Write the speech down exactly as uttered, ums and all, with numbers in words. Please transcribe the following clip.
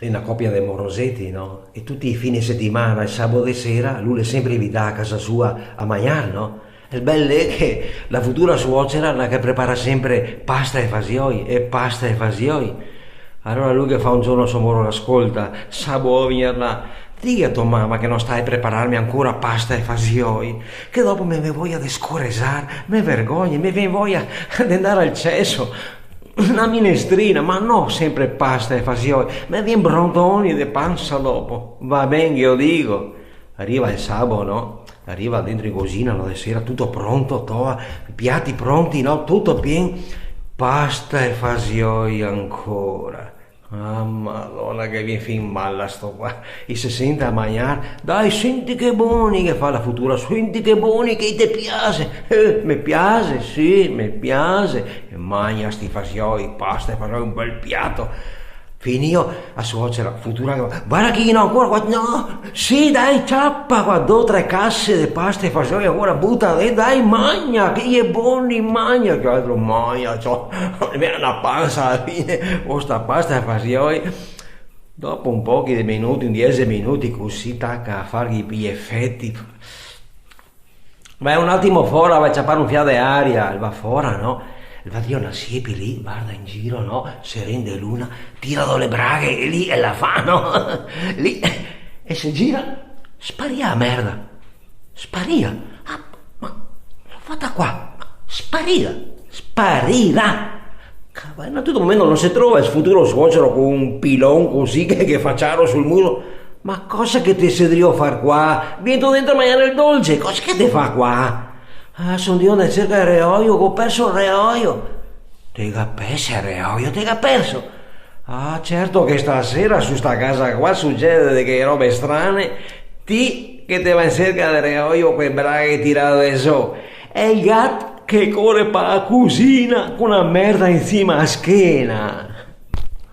L'è na copia de moroseti, no? E tuti i fine setimana, el sabo de sera, lu l'è senpre invità a casa sua a magnar, no? El bel l'è che la futura suocera la ghe prepara senpre pasta e fasioi, e pasta e fasioi. Alora lu ghe fa un giorno a so morosa: "Scolta, sabo vegner là, dighe a to mama che no sta a prepararme ancora pasta e fasioi, che dopo me vien voia de scoresar, me vergogno, me vien voia de ndar al ceso." Na minestrina, ma no senpre pasta e fasioi, me vien brondoni de pansa dopo. "Va ben, ghe lo digo." Riva el sabo, no? Riva dentro in cusina, no, de sera, tuto pronto, toa, piati pronti, no? Tuto pien. Pasta e fasioi ancora. Ah, Madona, che vien fin mal a sto qua. I se senta a magnar. "Dai, senti che boni", ghe fa la futura, "senti che boni, che te piase." "Eh, me piase, sì, me piase." E magna sti fasioi, pasta e fasioi, un bel piato. Finio, a suocera, futura, che va: "Varda che ghe n'è ancora qua, no?" "Sì, dai, ciapa qua do tre case de pasta e fasioi, ancora buta, eh, dai, magna, che i è boni, magna." Che altro magna, ciò, na pansa a la fine, co sta pasta e fasioi. Dopo un pochi de minuti, un diese minuti cusì, taca a farghe i efeti. Va un atimo fora, va a ciapar un fià de aria, el va fora, no? El va drio na siepi lì, varda in giro, no? Se rende l'una, tira do le braghe e lì el la fa, no? Lì, e se gira, sparìa la merda. Sparìa. Ah, ma l'ho fata qua. Ma sparìa. Sparìa. Cavalo, in un certo momento no se trova el futuro suocero co un pilon cusì che, che fa ciaro sul muso. "Ma cosa che te si drio far qua? Vien dentro a magnar el dolse, cosa che te fa qua?" "Ah, son drio in serca de reoio, go perso el reoio." "Te ga perso el reoio, te ga perso?" "Ah, certo che stasera su sta casa qua sucede de che robe strane, ti che te va in serca de reoio co le braghe tirade zo, e el gat che core pa la cusina co na merda in sima a schena."